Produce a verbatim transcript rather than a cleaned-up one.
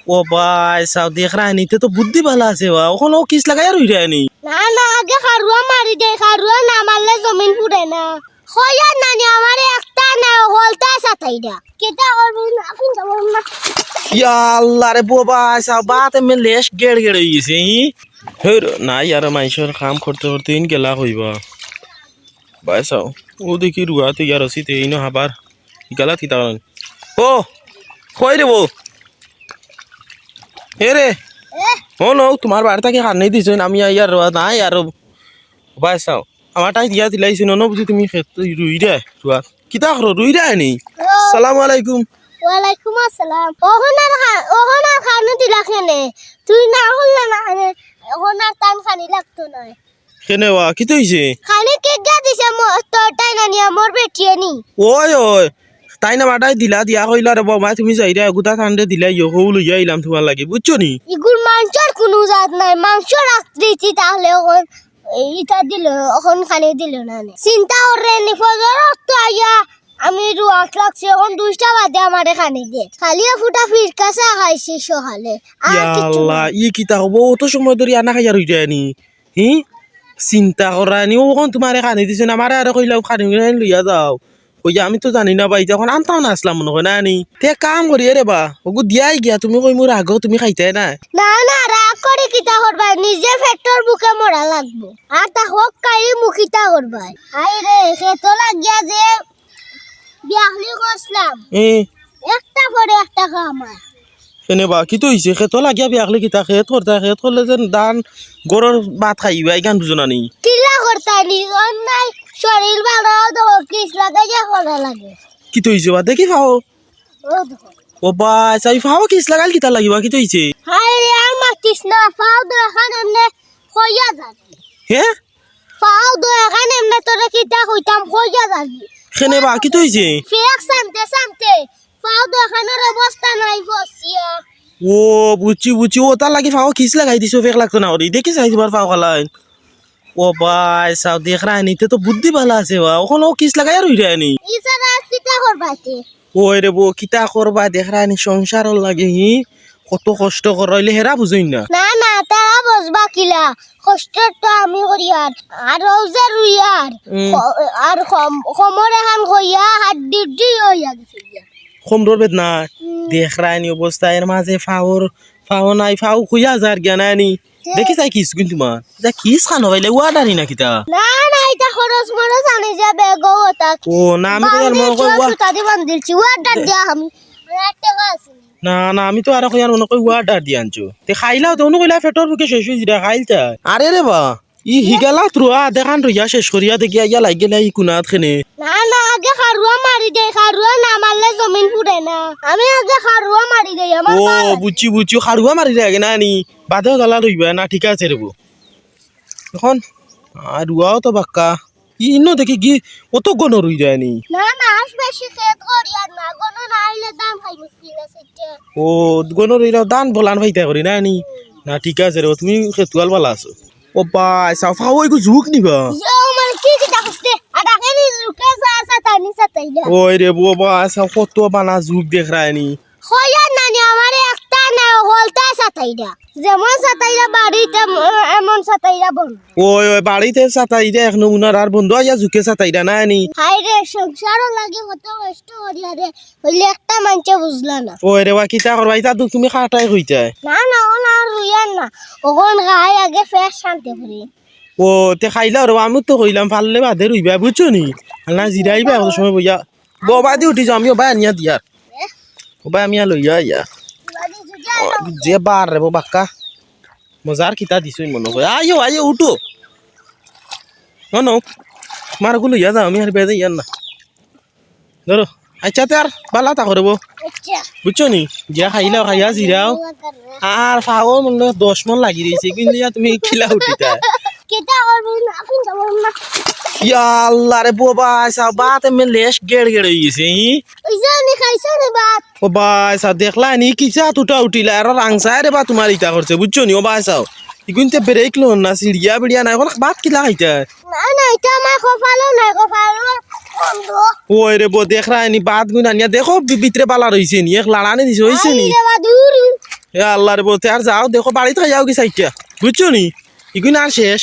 ও ভাই, চাও দেখরায়নি, ইতে তো বুদ্ধি ভালা আছে বা। অখন ও কিস লাগাইয়া রইরায়নি। না, না, আগে খারুয়া মারি দেই, খারুয়া না মারলে জমিন ফুরে না। কইয়ার নানি আমারে একটা না, হকলতা সাতাইরা। কিতা করবি না, আপনি যাবেন না। ইয়া আল্লাহ রে, ও ভাই, চাও, বাত এমনে লেশ গেড় গেড় অইগেছে, হি? হের, নাই আর মাইনষর কাম করতে করতে ইন গেলা কইবা। ভাই চাও, ও দেখি রুয়াতে গিয়া রসিতে ইনো হাবার। গালাত কিতা করেন? ও, কই রে বউ? এ রে, এ? ও নও, তুমার বাড়ি থাকি খানি দিছইন, আমি আইয়ার রুয়া নাই আর। ভাই চাও, আমার তাই দিয়া দিলাইছইন, অনো বুঝি তুমি খেত রুইরায়, রুয়াত। কিতা করো, রুইরায়নি? ও। সালামু আলাইকুম। ওয়ালাইকুম আসসালাম। অখন আর খা-, অখন আর খানি দিলা কেনে? তুই না করলে না কেনে? অখন আর তান খানি লাগতো নায়। কেনে বা, কিতা অইছে? খালি কেগা দিছে ম-, তোর তাই নানি আমার বেটিয়ে নি? ওই, ওই, তাইন আমারে দিলা, দিয়া কইলা রে বা, মাই তুমি যাইরায়, গুতা তানরে দিলাইও, হউ লইয়া আইলাম তুমার লাগি, বুঝছো নি? ইগুর মানষর কুনু জাত নাই, মানষর আকৃতি তাইলে অখন ইতা দিল, অখন খানি দিল না নে। চিন্তা কররে নি, ফজর অক্ত আইয়া আমি রুয়াত লাগছি, অখন দুইটা বাদে আমারে খানি দে। খালি ফুটা ফিরকা চা খাইছি সকালে, আর ইয়া কিচ্ছু আল্লাহ, না। ই কিতা কইবো, অত সময় ধরি আনা খাইয়া রইরায়নি। হি? চিন্তা কররায়নি, অখন তুমারে খানি দিছইন, আমারে আরো কইলা খানি লইয়া যাও। কইয়া আমি তো জানি না বা, ইতা অখন আনতাম না আছলাম মনো অয় না নি। তে কাম করি, এ রে বা, অগু দিয়াই গিয়া, তুমি কইমু রাগো, তুমি খাইতায় না। না, না, রাগ করি কিতা করবায়, নিজে পেটর ভুকে মরা লাগবো। আর তা হক কাইরি মু কিতা করবায়। হায় রে, খেতো লাগিয়া যে বিয়াখলি করছলাম। এ। একটা পরে একটা কাম অয়। কেনে বা, কিতা অইছে? খেতো লাগিয়া বিয়াখলি কিতা? খেত করতায়, খেত করলে যে ধান গরর ভাত খাইবা, ইখান বুঝো না নি? কিলা করতায় নি? অন্যায় শরীর ভালা তো কিস লাগাইয়া করা লাগে। কিতা অইছে বা? দেখি ফাও। ও দেখো। ও বা, চাই ফাও কিস লাগাইল কিতা লাগিবা? কিতা অইছে? হায় রে, আর মাতিস না, ফাও তো এখান এমনে খইয়া যার। হে? ফাও তো এখান এমনে তোরে কিতা কইতাম, খইয়া যার। কেনে বা, কিতা অইছে? ফেক সানতে সানতে ফাও তো এখানর অবস্থা নাই ফসিয়া। ও, বুঝছি, বুঝছি। ও, তার লাগি ফাও কিস লাগাই দিছো, ফেক লাগতো না করি। দেখি চাই তুমার ফাও খালাইন। ও ভাই, চাও দেখরায়নি, ইতে তো বুদ্ধি ভালা আছে বা। অখন ও কিস লাগাইয়া রইরায়নি। ই ছাড়া আর কিতা করবায় তে? ওই রে বউ, কিতা করবায় দেখরায়নি, সংসারর লাগি হি কত কষ্ট কররা, অইলে হেরা বুঝইন না। না, না, তারা বুঝবা কিলা? কষ্ট তো আমি করিয়ার, আর অউ যে রুইয়ার, উম। খ-, আর খম-, খমর এখান খইয়া, হাড্ডি উড্ডি অইয়া গেছে গিয়া। খমরর বেদনা, উম। দেখরায়নি অবস্থা, এর মাঝে ফাওর, ফাও নাই, ফাও খইয়া যার গিয়া নায়নি। কে? দেখি চাই কিস কিন্তু মা, যা কিস খানো পাইলে, ওয়া ডারি না কিতা? না, না, ইটা খরচ মরচ আনি যে বেগো ওটা। ও, না, আমি তো আর মনে কই ওয়া সুতা দি বান্ধিলছি, ওয়া ডার দিয়া আমি। আমার টেকা আছে। না, না, আমি তো আরো কইয়ার মনে কই ওয়া ডার দিয়া আনছো। তে খাইলাও তো, অনু কইলা পেটর ভুকে শেষ অইছে, খাইল তা। আরে রে বা, ই হিগালাত রুয়া দেখান রইয়া শেষ করিয়া দেখি আইয়া লাগি গেলে ই কুনাত খেনে। না, না, আগে খারুয়া মারি দেই, খারুয়া না মারলে জমিন ফুরে না। আমি আগে খারুয়া মারি দেই, আমার ও, বালা। বুঝছি, বুঝছি, খারুয়া মারি দেই আগে না নি, বাদে গালা রইবা না, ঠিক আছে রে বউ। অখন আর রুয়াও তো বাক্কা, ই ইনো দেখি কি অত গণ রুই দেয়নি। না, না, আশ বেশি খেত করি আর না, গণ না আইলে দাম খাই মুশকিল আছে। ও, গণ রইলা দান বলান পাইতা করি না নি? না, ঠিক আছে রে, তুমি খেতুয়াল বালা আছো। ও ভাই, চাও, ফাও ইগু জুক নিবা? ইয়ো, আমার কি কি ডাকছে? আর ডাকে নি জুকে যা, যা, তানি, যা, তাই না। ওই রে বাবা, চাও, কত বানা জুক দেখরায়নি। খইয়ার নানি আমারে একটা না, হকলতা সাতাইরা। যেমন সাতাইরা বাড়িতে, এমন সাতাইরা বন্ধ। ওই, ওই, বাড়িতে সাতাইরা এক নমুনার, আর বন্ধ আইয়া জুকে সাতাইরা না নি। হায় রে, সংসারর লাগি কত কষ্ট করিয়ার রে। অইলে একটা মানষে বুঝলা না। ওই রে বা, কিতা করবা? ইতা দুখ তুমি কাটাই কইতায়। না, না, ও না, রুইয়ার না। অখন খাই আগে ফের শান্তি করি। ও, তে খাইলাও রে বা, আমি তো কইলাম, পারলে বাদে রুইবা, বুঝছো নি? আর না জিরাইবা, অত সময় বইয়া। বউ বাদে উঠি যাও, আমি ওবায় আনিয়া দিয়ার। ওবায় আমি আর লইয়া আইয়া। ও, যে বার রে বউ বাক্কা। মজার কিতা দিছইন মনো কয়। আইও, আইও, উঠো। ও নো, মার গুলো ইয়া দাও, আমি আর বেদে ইয়ার না। ধরো, আচ্ছা, তে আর বালা তা করবো। আচ্ছা। বুঝছো নি? গিয়া খাইলাও, খাইয়া জিরাও। আর ফাও মনে হয় দশ মন লাগি রইছে, কিন্তু ইয়া তুমি কিলা উঠিতা। কিতা করবো না, আপনি যাবেন না। ইয়া আল্লাহ রে বাবা, চাও, বাত এমনি লেশ গেড় গেড় হয়ে গেছে, হি? ওই যে আমি খাইছো রে ভাত। ও ভাই, চাও, দেখলা নি, কিসা তুটা উঠিলা, আর রাংসায় রে বা তোমার ইতা করছে, বুঝছো নি? ও ভাই, চাও, ইগুনতে ব্রেক লোন না, সিঁড়িয়া বিড়িয়া নাই, এখন ভাত কিলা খাইতা? না, না, এটা আমার কপালও নাই, কপালও বন্ধ। ওই রে বো, দেখরায়নি, ভাত গুন আনিয়া দেখো, ভি-, ভিতরে বালা রইছে নি, এক লাড়ানি দিছে, হইছে নি? আরে বাবা, দূর। এ আল্লাহ রে বলতে, আর যাও দেখো, বাড়িত খাইয়াও গি চাইটা, বুঝছো নি? ইগুন আর শেষ।